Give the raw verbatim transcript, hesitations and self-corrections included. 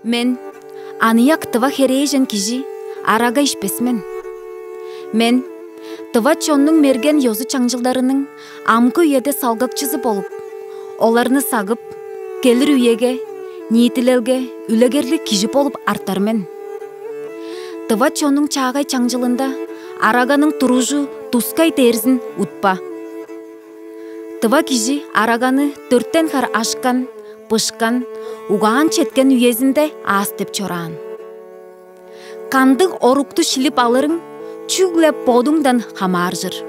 Мен, аныяк тыва херээжен кижи, арага ишпес мен. Мен тыва чоннуң мерген ёзу-чаңчылдарының амгы үеде салгакчызы болуп, оларны сагып, келир үеге, ниитилелге үлегерлиг кижи болуп артар мен. Тыва чоннуң чаагай чаңчылында араганың туружу тускай дээрзин утпа. Тыва кижи араганы дөртен хар ашкан, бышкан, угаан четкен үезинде аас деп чораан. Кандыг орукту шилип алырың чүгле бодуңдан хамааржыр.